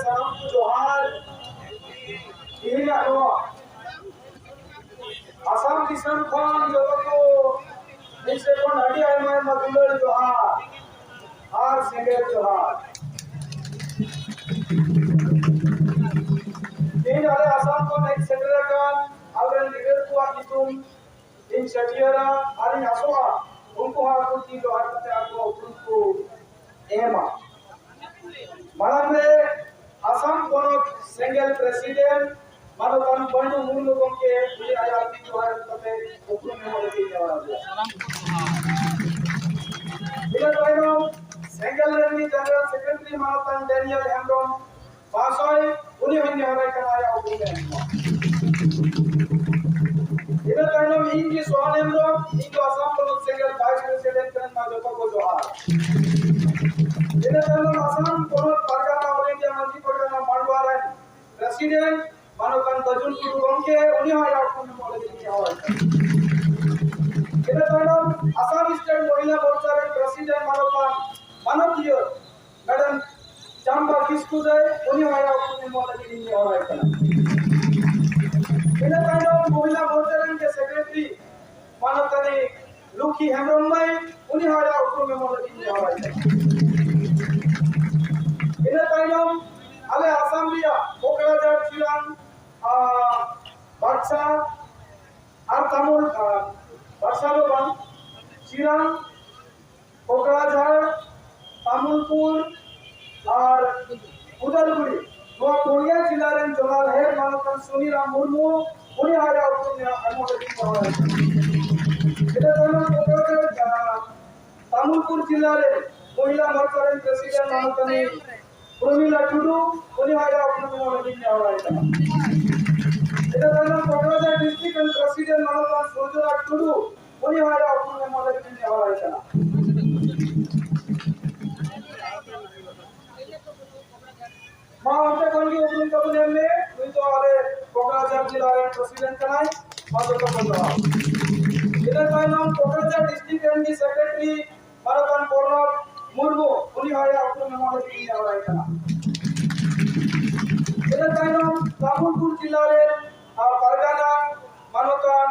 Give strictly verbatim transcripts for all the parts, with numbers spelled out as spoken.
ᱥᱟᱱᱟᱢ ᱠᱚ ᱡᱚᱦᱟᱨ᱾ ᱛᱮᱦᱮᱧᱟᱜ ᱱᱚᱣᱟ ᱟᱥᱟᱢ ᱫᱤᱥᱚᱢ ᱠᱷᱚᱱ ᱡᱚᱛᱚ ᱠᱚ ᱢᱤᱫ ᱥᱮᱫ ᱠᱷᱚᱱ ᱟᱹᱰᱤ ᱟᱭᱢᱟ ᱟᱭᱢᱟ ᱫᱩᱞᱟᱹᱲ ᱡᱚᱦᱟᱨ ᱟᱨ ᱥᱮᱸᱜᱮᱞ ᱡᱚᱦᱟᱨ᱾ ᱛᱮᱦᱮᱧ ᱟᱞᱮ ᱟᱥᱟᱢ ᱠᱷᱚᱱ ᱦᱮᱡ ᱥᱮᱴᱮᱨ ᱟᱠᱟᱱ ᱟᱵᱚᱨᱮᱱ ᱞᱤᱰᱟᱨ ᱠᱚᱣᱟᱜ ᱧᱩᱛᱩᱢ ᱤᱧ ᱪᱷᱟᱹᱴᱭᱟᱹᱨᱟ ᱟᱨᱤᱧ ᱟᱥᱚᱜᱼᱟ ᱩᱱᱠᱩ ᱦᱚᱸ ᱟᱠᱚ ᱛᱤ ᱡᱚᱦᱟᱨ ᱠᱟᱛᱮ ᱟᱠᱚ ᱩᱯᱨᱩᱢ ᱠᱚ ᱮᱢᱟ᱾ ᱢᱟᱲᱟᱝ ᱨᱮ ᱟᱥᱟᱢ ᱯᱚᱱᱚᱛ ᱥᱮᱸᱜᱮᱞ ᱯᱨᱮᱥᱤᱰᱮᱱᱴ ᱢᱟᱱᱚᱛᱟᱱ ᱯᱟᱹᱱᱰᱩ ᱢᱩᱨᱢᱩ ᱜᱚᱢᱠᱮ ᱩᱱᱤ ᱟᱭᱟᱜ ᱛᱤ ᱡᱚᱦᱟᱨ ᱠᱟᱛᱮ ᱩᱯᱨᱩᱢ ᱮᱢᱚᱜ ᱞᱟᱹᱜᱤᱫ ᱱᱮᱦᱚᱨ ᱟᱫᱮᱭᱟ᱾ ᱤᱱᱟᱹ ᱛᱟᱭᱱᱚᱢ ᱥᱮᱸᱜᱮᱞ ᱨᱮᱱ ᱡᱮᱱᱟᱨᱮᱞ ᱥᱮᱠᱨᱮᱴᱟᱨᱤ ᱢᱟᱱᱚᱛᱟᱱ ᱰᱮᱱᱤᱭᱮᱞ ᱦᱮᱢᱵᱨᱚᱢ ᱢᱟᱦᱟᱥᱚᱭ, ᱩᱱᱤ ᱦᱚᱸᱧ ᱱᱮᱦᱚᱨᱟᱭ ᱠᱟᱱᱟ ᱟᱭᱟᱜ ᱩᱯᱨᱩᱢ ᱮᱢ ᱢᱟ᱾ ᱤᱱᱟᱹ ᱛᱟᱭᱱᱚᱢ ᱤᱧ ᱜᱮ ᱥᱚᱦᱟᱱ ᱦᱮᱢᱵᱨᱚᱢ, ᱤᱧ ᱫᱚ ᱟᱥᱟᱢ ᱯᱚᱱᱚᱛ ᱥᱮᱸᱜᱮᱞ ᱵᱷᱟᱭᱤᱥ ᱯᱨᱮᱥᱤᱰᱮᱱᱴ ᱠᱟᱹᱱᱟᱹᱧ, ᱢᱟ ᱡᱚᱛᱚ ᱠᱚ ᱡᱚᱦᱟᱨ᱾ ᱤᱱᱟᱹ ᱛᱟᱭᱱᱚᱢ ᱟᱥᱟᱢ ᱯᱚᱱᱚᱛ ᱯᱟᱨᱜᱟᱱᱟ ᱚᱞ ᱤᱱᱰᱤᱭᱟ ᱢᱟᱹᱡᱷᱤ ᱯᱟᱨᱜᱟᱱᱟ ᱢᱟᱰᱣᱟ ᱨᱮᱱ ᱯᱨᱮᱥᱤᱰᱮᱱᱴ ᱢᱟᱱᱚᱛᱟᱱ ᱫᱟᱡᱩᱱ ᱴᱩᱰᱩ ᱜᱚᱢᱠᱮ, ᱩᱱᱤ ᱦᱚᱸ ᱟᱭᱟᱜ ᱩᱯᱨᱩᱢ ᱮᱢᱚᱜ ᱞᱟᱹᱜᱤᱫ ᱤᱧ ᱱᱮᱦᱚᱨᱟᱭ ᱠᱟᱱᱟ᱾ ᱤᱱᱟᱹ ᱛᱟᱭᱱᱚᱢ ᱟᱥᱟᱢ ᱥᱴᱮᱴ ᱢᱚᱦᱤᱞᱟ ᱢᱳᱨᱪᱟ ᱨᱮᱱ ᱯᱨᱮᱥᱤᱰᱮᱱᱴ ᱢᱟᱱᱚᱛᱟᱱ ᱢᱟᱱᱚᱛᱤᱭᱟᱹ ᱢᱮᱰᱟᱢ ᱪᱟᱢᱯᱟ ᱠᱤᱥᱠᱩ ᱫᱟᱹᱭ, ᱩᱱᱤ ᱦᱚᱸ ᱟᱭᱟᱜ ᱩᱯᱨᱩᱢ ᱮᱢᱚᱜ ᱞᱟᱹᱜᱤᱫ ᱤᱧ ᱱᱮᱦᱚᱨᱟᱭ ᱠᱟᱱᱟ᱾ ᱤᱱᱟᱹ ᱛᱟᱭᱱᱚᱢ ᱢᱚᱦᱤᱞᱟ ᱢᱳᱨᱪᱟ ᱨᱮᱱ ᱜᱮ ᱥᱮᱠᱨᱮᱴᱟᱨᱤ ᱢᱟᱱᱚᱛᱟᱱᱤ ᱞᱩᱠᱷᱤ ᱦᱮᱢᱵᱨᱚᱢ ᱢᱟᱹᱭ, ᱩᱱᱤ ᱦᱚᱸ ᱟᱭᱟᱜ ᱩᱯᱨᱩᱢ ᱮᱢᱚᱜ ᱞᱟᱹᱜᱤᱫ ᱤᱧ ᱱᱮᱦᱚᱨᱟᱭ ᱠᱟᱱᱟ᱾ ᱤᱱᱟᱹ ᱛᱟᱭᱱᱚᱢ ᱟᱞᱮ ᱟᱥᱟᱢ ᱨᱮᱭᱟᱜ ᱠᱳᱠᱲᱟᱡᱷᱟᱲ, ᱪᱤᱨᱟᱝ, ᱟᱨ ᱵᱟᱠᱥᱟ ᱟᱨ ᱛᱟᱢᱩᱞ, ᱟᱨ ᱵᱟᱠᱥᱟ ᱫᱚ ᱵᱟᱝ, ᱪᱤᱨᱟᱝ, ᱠᱳᱠᱲᱟᱡᱷᱟᱲ, ᱛᱟᱢᱩᱞᱯᱩᱨ ᱟᱨ ᱩᱫᱟᱞᱜᱩᱲᱤ, ᱱᱚᱣᱟ ᱯᱩᱱᱭᱟ ᱡᱤᱞᱟ ᱨᱮᱱ ᱡᱚᱱᱟᱞ ᱦᱮᱰ ᱢᱟᱱᱚᱛᱟᱱ ᱥᱩᱱᱤᱨᱟᱢ ᱢᱩᱨᱢᱩ, ᱩᱱᱤ ᱦᱚᱸ ᱟᱭᱟᱜ ᱩᱯᱨᱩᱢ ᱮᱢᱚᱜ ᱞᱟᱹᱜᱤᱫ ᱱᱮᱦᱚᱨᱟᱭ ᱠᱟᱱᱟ᱾ ᱤᱱᱟᱹ ᱛᱟᱭᱱᱚᱢ ᱠᱳᱠᱲᱟᱡᱷᱟᱲ, ᱟᱨ ᱛᱟᱢᱩᱞᱯᱩᱨ ᱡᱤᱞᱟ ᱨᱮ ᱢᱚᱦᱤᱞᱟ ᱢᱳᱨᱪᱟ ᱨᱮᱱ ᱯᱨᱮᱥᱤᱰᱮᱱᱴ ᱢᱟᱱᱚᱛᱟᱱᱤ ᱯᱨᱚᱢᱤᱞᱟ ᱴᱩᱰᱩ, ᱩᱱᱤ ᱦᱚᱸ ᱟᱭᱟᱜ ᱩᱯᱨᱩᱢ ᱮᱢᱚᱜ ᱞᱟᱹᱜᱤᱫ ᱱᱮᱦᱚᱨᱟᱭ ᱠᱟᱱᱟ᱾ ᱤᱱᱟᱹ ᱛᱟᱭᱱᱚᱢ ᱠᱳᱠᱲᱟᱡᱷᱟᱲ ᱰᱤᱥᱴᱨᱤᱠᱴ ᱨᱮᱱ ᱯᱨᱮᱥᱤᱰᱮᱱᱴ ᱢᱟᱱᱚᱛᱟᱱ ᱥᱩᱨᱡᱚᱱᱟᱛᱷ ᱴᱩᱰᱩ, ᱩᱱᱤ ᱦᱚᱸ ᱟᱭᱟᱜ ᱩᱯᱨᱩᱢ ᱮᱢᱚᱜ ᱞᱟᱹᱜᱤᱫ ᱱᱮᱦᱚᱨᱟᱭ ᱠᱟᱱᱟ᱾ ᱢᱟ ᱚᱱᱛᱮ ᱠᱷᱚᱱ ᱜᱮ ᱩᱯᱨᱩᱢ ᱛᱟᱵᱚᱱ ᱮᱢ ᱢᱮ, ᱱᱩᱭ ᱫᱚ ᱟᱞᱮ ᱠᱳᱠᱲᱟᱡᱷᱟᱲ ᱡᱮᱞᱟ ᱨᱮᱱ ᱯᱨᱮᱥᱤᱰᱮᱱᱴ ᱠᱟᱱᱟᱭ᱾ ᱢᱟ ᱡᱚᱛᱚ ᱠᱚ ᱡᱚᱦᱟᱨ᱾ ᱤᱱᱟᱹ ᱛᱟᱭᱱᱚᱢ ᱠᱳᱠᱲᱟᱡᱷᱟᱲ ᱰᱤᱥᱴᱨᱤᱠᱴ ᱨᱮᱱ ᱜᱮ ᱥᱮᱠᱨᱮᱴᱟᱨᱤ ᱢᱟᱱᱚᱛᱟᱱ ᱯᱨᱚᱱᱚᱵ ᱢᱩᱨᱢᱩ, ᱩᱱᱤ ᱦᱚᱸ ᱟᱭᱟᱜ ᱩᱯᱨᱩᱢ ᱮᱢᱚᱜ ᱞᱟᱹᱜᱤᱫ ᱤᱧ ᱱᱮᱦᱚᱨᱟᱭ ᱠᱟᱱᱟ᱾ ᱯᱩᱨᱩᱞ ᱡᱮᱞᱟ ᱨᱮᱱ, ᱟᱨ, ᱯᱟᱨᱜᱟᱱᱟ ᱢᱟᱱᱚᱛᱟᱱ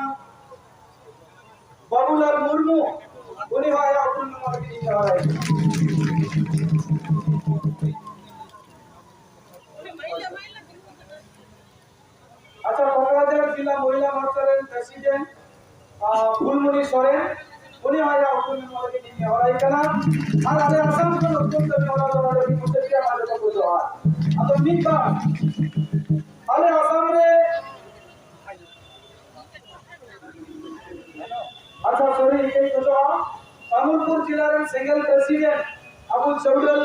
ᱵᱟᱵᱩᱞᱟᱞ ᱢᱩᱨᱢᱩ, ᱩᱱᱤ ᱦᱚᱸ ᱟᱭᱟᱜ ᱩᱯᱨᱩᱢ ᱧᱟᱢᱚᱜ ᱞᱟᱹᱜᱤᱫ ᱤᱧ ᱱᱮᱦᱚᱨᱟᱭ ᱠᱟᱱᱟ᱾ ᱟᱪᱪᱷᱟ, ᱠᱚᱠᱨᱟᱡᱷᱟᱲ ᱡᱮᱞᱟ ᱢᱚᱦᱤᱞᱟ ᱢᱳᱨᱪᱟ ᱨᱮᱱ ᱯᱨᱮᱥᱤᱰᱮᱱᱴ, ᱟᱨ, ᱯᱷᱩᱞᱢᱩᱱᱤ ᱥᱚᱨᱮᱱ, ᱩᱱᱤ ᱦᱚᱸ ᱟᱭᱟᱜ ᱩᱯᱨᱩᱢ ᱧᱟᱢᱚᱜ ᱞᱟᱹᱜᱤᱫ ᱤᱧ ᱱᱮᱦᱚᱨᱟᱭ ᱠᱟᱱᱟ᱾ ᱟᱨ ᱟᱞᱮ ᱟᱥᱟᱢ ᱠᱷᱚᱱ ᱚᱛᱭᱚᱱᱛᱚ ᱱᱮᱦᱚᱨᱟ ᱫᱚ ᱱᱚᱰᱮ ᱜᱮ ᱢᱩᱪᱟᱹᱫ ᱜᱮᱭᱟ, ᱢᱟ ᱡᱚᱛᱚ ᱠᱚ ᱡᱚᱦᱟᱨ᱾ ᱟᱫᱚ ᱢᱤᱫ ᱵᱟᱨ ᱟᱞᱮ ᱟᱥᱟᱢ ᱨᱮ ᱟᱪᱪᱷᱟ, ᱥᱚᱨᱤ, ᱤᱧ ᱠᱷᱚᱡᱚᱜᱼᱟ, ᱛᱟᱢᱩᱞᱯᱩᱨ ᱡᱮᱞᱟ ᱨᱮᱱ ᱥᱮᱸᱜᱮᱞ ᱯᱨᱮᱥᱤᱰᱮᱱᱴ ᱟᱵᱚ ᱪᱟᱹᱣᱰᱟᱹᱞ,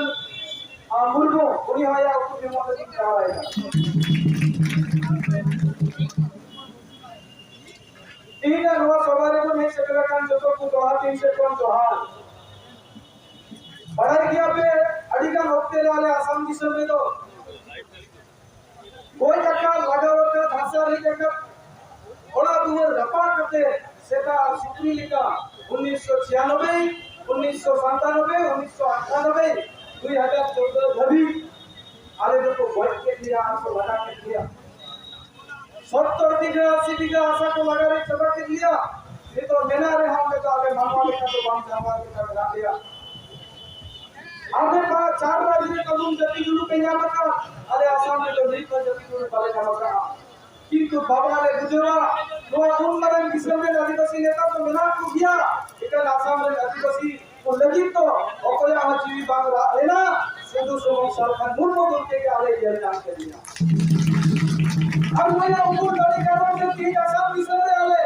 ᱟ, ᱢᱩᱨᱢᱩ, ᱩᱱᱤ ᱦᱚᱸ ᱟᱭᱟᱜ ᱩᱯᱨᱩᱢ ᱧᱟᱢᱚᱜ ᱞᱟᱹᱜᱤᱫ ᱪᱟᱞᱟᱣ ᱮᱱᱟ᱾ ᱛᱮᱦᱮᱧᱟᱜ ᱱᱚᱣᱟ ᱥᱚᱵᱷᱟ ᱨᱮᱵᱚᱱ ᱦᱮᱡ ᱥᱮᱴᱮᱨ ᱟᱠᱟᱱ ᱡᱚᱛᱚ ᱠᱚ ᱫᱚᱦᱲᱟ ᱛᱮ ᱤᱧ ᱥᱮᱫ ᱠᱷᱚᱱ ᱡᱚᱦᱟᱨ᱾ ᱵᱟᱲᱟᱭ ᱜᱮᱭᱟ ᱯᱮ, ᱟᱹᱰᱤ ᱜᱟᱱ ᱚᱠᱛᱮ ᱨᱮ ᱟᱞᱮ ᱟᱥᱟᱢ ᱫᱤᱥᱚᱢ ᱨᱮᱫᱚ ᱜᱚᱡ ᱟᱠᱟᱫ, ᱞᱟᱜᱟᱣ ᱟᱠᱟᱫ, ᱦᱟᱥᱟ ᱨᱤᱫ ᱟᱠᱟᱫ, ᱚᱲᱟᱜ ᱫᱩᱣᱟᱹᱨ ᱨᱟᱯᱟᱜ ᱠᱟᱛᱮ ᱥᱮᱛᱟ ᱟᱨ ᱥᱩᱠᱨᱤ ᱞᱮᱠᱟ ᱩᱱᱤᱥᱥᱚ ᱪᱷᱤᱭᱟᱱᱚᱵᱵᱳᱭ, ᱩᱱᱤᱥᱥᱚ ᱥᱟᱛᱟᱱᱚᱵᱵᱳᱭ, ᱩᱱᱤᱥᱥᱚ ᱟᱴᱷᱟᱱᱚᱵᱵᱳᱭ, ᱫᱩᱭ ᱦᱟᱡᱟᱨ ᱪᱳᱫᱫᱳ ᱫᱷᱟᱹᱵᱤᱡ ᱟᱞᱮ ᱫᱚᱠᱚ ᱜᱚᱡ ᱠᱮᱫ ᱞᱮᱭᱟ ᱟᱨ ᱠᱚ ᱞᱟᱜᱟ ᱠᱮᱫ ᱞᱮᱭᱟ᱾ ᱥᱚᱛᱛᱚᱨ ᱵᱤᱜᱷᱟᱹ, ᱟᱥᱤ ᱵᱤᱜᱷᱟᱹ ᱦᱟᱥᱟ ᱠᱚ ᱞᱟᱜᱟ ᱨᱮᱡ ᱪᱟᱵᱟ ᱠᱮᱫ ᱞᱮᱭᱟ᱾ ᱱᱤᱛᱚᱜ ᱢᱮᱱᱟᱜ ᱨᱮᱦᱚᱸ ᱚᱸᱰᱮ ᱫᱚ ᱟᱞᱮ ᱢᱟᱱᱣᱟ ᱞᱮᱠᱟ ᱫᱚ ᱵᱟᱝ, ᱡᱟᱱᱣᱟᱨ ᱞᱮᱠᱟ ᱢᱮᱱᱟᱜ ᱞᱮᱭᱟ᱾ ᱟᱯᱮ ᱢᱟ ᱪᱟᱨ ᱨᱟᱡᱽ ᱨᱮ ᱛᱟᱵᱚᱱ ᱡᱟᱹᱛᱤ ᱡᱩᱲᱩ ᱯᱮ ᱧᱟᱢ ᱟᱠᱟᱫ, ᱟᱞᱮ ᱟᱥᱟᱢ ᱨᱮᱫᱚ ᱱᱤᱛ ᱦᱚᱸ ᱡᱟᱹᱛᱤ ᱡᱩᱲᱩ ᱵᱟᱞᱮ ᱧᱟᱢ ᱟᱠᱟᱫᱼᱟ᱾ ᱠᱤᱱᱛᱩ ᱵᱟᱵᱟ ᱞᱮ ᱵᱩᱡᱷᱟᱹᱣᱟ, ᱱᱚᱣᱟ ᱩᱱ ᱢᱟᱨᱟᱝ ᱫᱤᱥᱚᱢ ᱨᱮᱱ ᱟᱹᱫᱤᱵᱟᱹᱥᱤ ᱱᱮᱛᱟ ᱠᱚ ᱢᱮᱱᱟᱜ ᱠᱚᱜᱮᱭᱟ, ᱮᱠᱷᱟᱱ ᱟᱥᱟᱢ ᱨᱮᱱ ᱟᱹᱫᱤᱵᱟᱹᱥᱤ ᱠᱚ ᱞᱟᱹᱜᱤᱫ ᱫᱚ ᱚᱠᱚᱭᱟᱜ ᱦᱚᱸ ᱡᱤᱣᱤ ᱵᱟᱝ ᱨᱟᱜ ᱞᱮᱱᱟ᱾ ᱥᱤᱫᱩ ᱥᱩᱢᱩᱝ ᱥᱟᱞᱠᱷᱟᱱ ᱢᱩᱨᱢᱩ ᱜᱚᱢᱠᱮ ᱜᱮ ᱟᱞᱮ ᱧᱮᱞ ᱧᱟᱢ ᱠᱮᱫᱮᱭᱟ᱾ ᱟᱨ ᱱᱩᱭᱟᱜ ᱩᱢᱩᱞ ᱫᱟᱲᱮ ᱠᱟᱨᱚᱱ ᱛᱮ ᱛᱮᱦᱮᱧ ᱟᱥᱟᱢ ᱫᱤᱥᱚᱢ ᱨᱮ ᱟᱞᱮ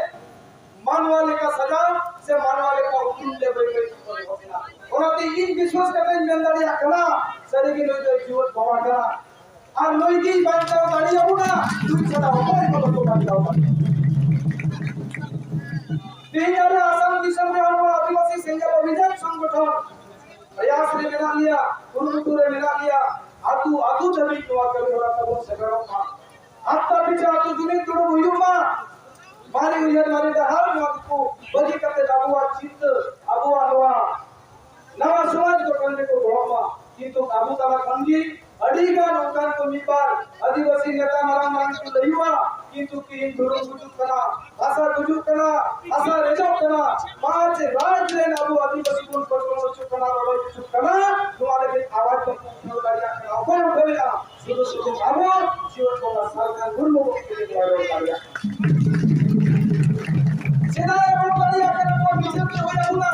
ᱢᱟᱱᱣᱟ ᱞᱮᱠᱟ ᱥᱟᱡᱟᱣ ᱥᱮ ᱢᱟᱱᱣᱟ ᱞᱮᱠᱟ ᱩᱯᱨᱩᱢ ᱞᱮ ᱵᱟᱹᱭ ᱵᱟᱹᱭ ᱛᱮ ᱛᱚᱞ ᱜᱚᱫ ᱮᱱᱟ᱾ ᱚᱱᱟᱛᱮ ᱤᱧ ᱵᱤᱥᱣᱟᱥ ᱠᱟᱛᱮᱧ ᱢᱮᱱ ᱫᱟᱲᱮᱭᱟᱜ ᱠᱟᱱᱟ, ᱥᱟᱹᱨᱤᱜᱮ ᱱᱩᱭ ᱫᱚ ᱡᱤᱣᱮᱫ ᱵᱟᱵᱟ ᱠᱟᱱᱟ᱾ ᱟᱨ ᱱᱩᱭ ᱜᱮᱭ ᱵᱟᱧᱪᱟᱣ ᱫᱟᱲᱮᱭᱟᱵᱚᱱᱟ, ᱱᱩᱭ ᱪᱷᱟᱰᱟ ᱚᱠᱚᱭ ᱦᱚᱸ ᱵᱟᱠᱚ ᱵᱟᱧᱪᱟᱣ ᱫᱟᱲᱮᱭᱟᱜᱼᱟ᱾ ᱛᱮᱦᱮᱧ ᱟᱞᱮ ᱟᱥᱟᱢ ᱫᱤᱥᱚᱢ ᱨᱮ ᱟᱵᱚ ᱟᱹᱫᱤᱵᱟᱹᱥᱤ ᱥᱮᱸᱜᱮᱞ ᱚᱵᱷᱤᱡᱟᱱ ᱥᱚᱝᱜᱚᱴᱷᱚᱱ ᱯᱨᱚᱭᱟᱥ ᱨᱮ ᱢᱮᱱᱟᱜ ᱞᱮᱭᱟ, ᱠᱩᱨᱩᱢᱩᱴᱩ ᱨᱮ ᱢᱮᱱᱟᱜ ᱞᱮᱭᱟ, ᱟᱹᱛᱩ ᱟᱹᱛᱩ ᱫᱷᱟᱹᱵᱤᱡ ᱱᱚᱣᱟ ᱠᱟᱹᱢᱤ ᱦᱚᱨᱟ ᱛᱟᱵᱚᱱ ᱥᱮᱴᱮᱨᱚᱜ ᱢᱟ᱾ ᱦᱟᱯᱛᱟ ᱯᱤᱪᱷᱟ ᱟᱹᱛᱩ ᱡᱩᱢᱤᱫ ᱫᱩᱲᱩᱵ ᱦᱩᱭᱩᱜ ᱢᱟ᱾ ᱢᱟᱨᱮ ᱩᱭᱦᱟᱹᱨ ᱢᱟᱨᱮ ᱰᱟᱦᱟᱨ ᱱᱚᱣᱟ ᱠᱚ ᱵᱟᱹᱜᱤ ᱠᱟᱛᱮ ᱟᱵᱚᱣᱟᱜ ᱪᱤᱱᱛᱟᱹ, ᱟᱵᱚᱣᱟᱜ ᱱᱚᱣᱟ ᱱᱟᱣᱟ ᱥᱚᱢᱟᱡᱽ ᱜᱚᱴᱷᱚᱱ ᱨᱮᱠᱚ ᱜᱚᱲᱚᱜ ᱢᱟ᱾ ᱠᱤᱱᱛᱩ ᱟᱵᱚ ᱛᱟᱞᱟ ᱠᱷᱚᱱ ᱜᱮ ᱟᱹᱰᱤ ᱜᱟᱱ ᱚᱱᱠᱟᱱ ᱠᱚ ᱢᱤᱫ ᱵᱟᱨ ᱟᱹᱫᱤᱵᱟᱹᱥᱤ ᱱᱮᱛᱟ ᱢᱟᱨᱟᱝ ᱢᱟᱨᱟᱝ ᱠᱚ ᱞᱟᱹᱭᱩᱜᱼᱟ, ᱠᱤᱱᱛᱩ ᱛᱤᱦᱤᱧ ᱫᱷᱚᱨᱚᱢ ᱜᱩᱡᱩᱜ ᱠᱟᱱᱟ, ᱵᱷᱟᱥᱟ ᱜᱩᱡᱩᱜ ᱠᱟᱱᱟ, ᱵᱷᱟᱥᱟ ᱨᱮᱡᱚᱜ ᱠᱟᱱᱟ, ᱢᱟᱡᱽ ᱨᱟᱡᱽ ᱨᱮᱱ ᱟᱵᱚ ᱟᱹᱫᱤᱵᱟᱹᱥᱤ ᱵᱚᱱ ᱠᱚᱪᱞᱚᱱ ᱦᱚᱪᱚᱜ ᱠᱟᱱᱟ, ᱨᱚᱰᱚᱡ ᱦᱚᱪᱚᱜ ᱠᱟᱱᱟ᱾ ᱱᱚᱣᱟ ᱞᱟᱹᱜᱤᱫ ᱟᱣᱟᱡ ᱵᱟᱠᱚ ᱩᱴᱷᱟᱹᱣ ᱫᱟᱲᱮᱭᱟᱜ ᱠᱟᱱᱟ᱾ ᱚᱠᱚᱭ ᱩᱴᱷᱟᱹᱣᱮᱫᱼᱟ? ᱥᱩᱫᱷᱩ ᱥᱩᱫᱷᱩ ᱟᱵᱚ ᱡᱤᱭᱚᱱ ᱵᱚᱸᱜᱟ ᱥᱟᱞᱠᱷᱟᱱ ᱢᱩᱨᱢᱩ ᱜᱚᱢᱠᱮ ᱜᱮ ᱱᱚᱣᱟ ᱨᱚᱲ ᱫᱟᱲᱮᱭᱟᱜ ᱠᱟᱱᱟ᱾ ᱪᱮᱫᱟᱜ ᱮ ᱨᱚᱲ ᱫᱟᱲᱮᱭᱟᱜ ᱠᱟᱱᱟ? ᱱᱚᱣᱟ ᱵᱤᱪᱟᱹᱨ ᱛᱮ ᱦᱩᱭ ᱟᱵᱚᱱᱟ᱾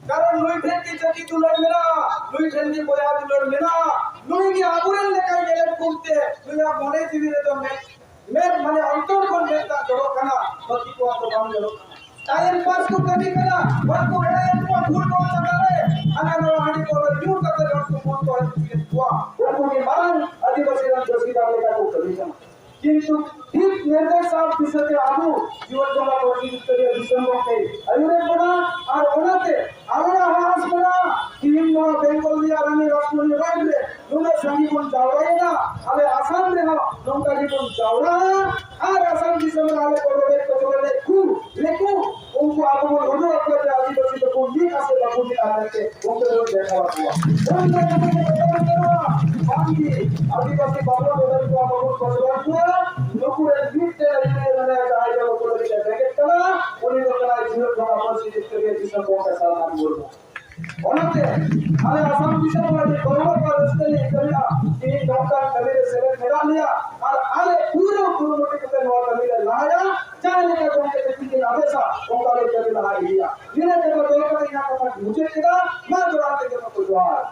ᱠᱟᱨᱚᱱ ᱱᱩᱭ ᱴᱷᱮᱱ ᱜᱮ ᱡᱟᱹᱛᱤ ᱫᱩᱞᱟᱹᱲ ᱢᱮᱱᱟᱜᱼᱟ, ᱱᱩᱭ ᱴᱷᱮᱱ ᱜᱮ ᱵᱚᱭᱦᱟ ᱫᱩᱞᱟᱹᱲ ᱢᱮᱱᱟᱜᱼᱟ, ᱱᱩᱭ ᱜᱮ ᱟᱵᱚᱨᱮᱱ ᱞᱮᱠᱟᱭ ᱧᱮᱞᱮᱫ ᱵᱚᱱᱛᱮ ᱱᱩᱭᱟᱜ ᱢᱚᱱᱮ ᱡᱤᱣᱤ ᱨᱮᱫᱚ ᱢᱮᱫ, ᱢᱮᱫ ᱢᱟᱱᱮ ᱚᱱᱛᱚᱨ ᱠᱷᱚᱱ ᱢᱮᱫ ᱫᱟᱜ ᱡᱚᱨᱚᱜ ᱠᱟᱱᱟ, ᱵᱟᱹᱠᱤ ᱠᱚᱣᱟᱜ ᱫᱚ ᱵᱟᱝ ᱡᱚᱨᱚᱜ ᱠᱟᱱᱟ᱾ ᱴᱟᱭᱤᱢ ᱯᱟᱥ ᱠᱚ ᱠᱟᱹᱢᱤ ᱠᱟᱱᱟ, ᱵᱟᱝ ᱠᱚ ᱮᱲᱮᱭᱮᱫ ᱠᱚᱣᱟ, ᱵᱷᱩᱞ ᱠᱚ ᱪᱟᱠᱟ ᱨᱮ ᱦᱟᱱᱟ ᱱᱟᱣᱟ ᱦᱟᱺᱰᱤ ᱯᱟᱹᱣᱨᱟᱹ ᱧᱩ ᱠᱟᱛᱮ ᱦᱚᱲ ᱠᱚ ᱵᱷᱩᱞ ᱠᱚ ᱦᱚᱪᱚᱭᱮᱫ ᱠᱚᱣᱟ᱾ ᱩᱱᱠᱩ ᱜᱮ ᱢᱟᱨᱟᱝ ᱟᱹᱫᱤᱵᱟᱹᱥᱤ ᱨᱮᱱ ᱪᱟᱹᱥᱤᱫᱟᱨ ᱞᱮᱠᱟ ᱠᱚ ᱠᱟᱹᱢᱤ ᱠᱟᱱᱟ᱾ ᱠᱤᱱᱛᱩ ᱴᱷᱤᱠ ᱱᱤᱨᱫᱮᱥ ᱟᱨ ᱫᱤᱥᱟᱹ ᱛᱮ ᱟᱵᱚ ᱡᱤᱭᱚᱱ ᱵᱚᱸᱜᱟ ᱯᱟᱹᱨᱥᱤ ᱡᱤᱛᱠᱟᱹᱨᱤᱭᱟᱹ ᱫᱤᱥᱚᱢ ᱜᱚᱢᱠᱮ ᱟᱹᱭᱩᱨᱮᱫ ᱵᱚᱱᱟ᱾ ᱟᱨ ᱚᱱᱟᱛᱮ ᱟᱵᱚᱱᱟᱜ ᱦᱚᱸ ᱟᱥ ᱢᱮᱱᱟᱜᱼᱟ, ᱛᱤᱦᱤᱧ ᱱᱚᱣᱟ ᱵᱮᱝᱜᱚᱞ ᱨᱮᱭᱟᱜ ᱨᱟᱱᱤ ᱨᱟᱥᱢᱚᱱᱤ ᱨᱳᱰ ᱨᱮ ᱱᱩᱱᱟᱹᱜ ᱥᱟᱸᱜᱮ ᱵᱚᱱ ᱡᱟᱣᱨᱟᱭᱮᱱᱟ, ᱟᱞᱮ ᱟᱥᱟᱢ ᱨᱮᱦᱚᱸ ᱱᱚᱝᱠᱟ ᱜᱮᱵᱚᱱ ᱡᱟᱣᱨᱟᱜᱼᱟ᱾ ᱟᱨ ᱟᱥᱟᱢ ᱫᱤᱥᱚᱢ ᱨᱮ ᱟᱞᱮ ᱠᱚ ᱨᱚᱰᱚᱡ ᱠᱚᱪᱞᱚᱱᱮᱫ ᱠᱚ ᱞᱮᱠᱚ ᱩᱱᱠᱩ ᱟᱵᱚ ᱵᱚᱱ ᱩᱫᱩᱜ ᱟᱠᱚᱣᱟ ᱡᱮ ᱟᱹᱫᱤᱵᱟᱹᱥᱤ ᱫᱚᱠᱚ ᱢᱤᱫ ᱟᱥᱮ ᱵᱟᱠᱚ ᱢᱤᱫ ᱟᱠᱟᱱ ᱛᱮ ᱩᱱᱠᱩ ᱵᱚᱱ ᱫᱮᱠᱷᱟᱣ ᱟᱠᱚᱣᱟ᱾ ᱩᱱᱠᱩ ᱵᱚᱱ ᱫᱮᱠᱷᱟᱣ ᱟᱠᱚᱣᱟ᱾ ᱵᱟᱝ ᱜᱮ ᱟᱹᱫᱤᱵᱟᱹᱥᱤ ᱵᱟᱵᱚᱱ ᱨᱚᱰᱚᱡ ᱠᱚᱣᱟ, ᱵᱟᱵᱚᱱ ᱠᱚᱪᱞᱚᱱ ᱠᱚᱣᱟ᱾ ᱱᱩᱠᱩ ᱨᱮᱱ ᱢᱤᱫᱴᱮᱱ ᱟᱹᱭᱩᱨᱤᱭᱟᱹ ᱢᱮᱱᱟᱭᱟ, ᱡᱟᱦᱟᱸᱭ ᱫᱚ ᱱᱩᱠᱩ ᱞᱟᱹᱜᱤᱫ ᱮ ᱵᱮᱸᱜᱮᱫ ᱠᱟᱱᱟ, ᱩᱱᱤ ᱫᱚ ᱠᱟᱱᱟᱭ ᱡᱤᱭᱚᱱ ᱵᱚᱸᱜᱟ ᱯᱟᱹᱨᱥᱤ ᱡᱤᱛᱠᱟᱹᱨᱤᱭᱟᱹ ᱫᱤᱥᱚᱢ ᱜᱚᱢᱠᱮ ᱥᱟᱞᱠᱷᱟᱱ ᱢᱩᱨᱢᱩ᱾ ᱚᱱᱟᱛᱮ ᱟᱞᱮ ᱟᱥᱟᱢ ᱫᱤᱥᱚᱢ ᱦᱚᱲ ᱟᱹᱰᱤ ᱜᱚᱨᱚᱵᱽ ᱟᱨ ᱨᱟᱹᱥᱠᱟᱹ ᱞᱮ ᱟᱹᱭᱠᱟᱹᱣᱮᱫᱼᱟ᱾ ᱛᱮᱦᱮᱧ ᱱᱚᱝᱠᱟᱱ ᱠᱟᱹᱢᱤ ᱨᱮ ᱥᱮᱞᱮᱫ ᱢᱮᱱᱟᱜ ᱞᱮᱭᱟ ᱟᱨ ᱟᱞᱮ ᱯᱩᱨᱟᱹ ᱠᱩᱨᱩᱢᱩᱴᱩ ᱠᱟᱛᱮ ᱱᱚᱣᱟ ᱠᱟᱹᱢᱤ ᱞᱮ ᱞᱟᱦᱟᱭᱟ᱾ ᱡᱟᱦᱟᱸ ᱞᱮᱠᱟ ᱜᱚᱢᱠᱮ ᱛᱟᱹᱠᱤᱱ ᱠᱤᱱ ᱟᱫᱮᱥᱟ, ᱚᱱᱠᱟ ᱞᱮ ᱠᱟᱹᱢᱤ ᱞᱟᱦᱟ ᱤᱫᱤᱭᱟ᱾ ᱱᱤᱱᱟᱹᱜ ᱠᱟᱛᱷᱟ ᱫᱚᱦᱚ ᱠᱟᱛᱮ ᱤᱧᱟᱹᱜ ᱠᱟᱛᱷᱟ ᱢᱩᱪᱟᱹᱫ ᱠᱮᱫᱟ᱾ ᱢᱟ ᱡᱚᱦᱟᱨ ᱛᱮ ᱡᱚᱛᱚ ᱠᱚ ᱡᱚᱦᱟᱨ᱾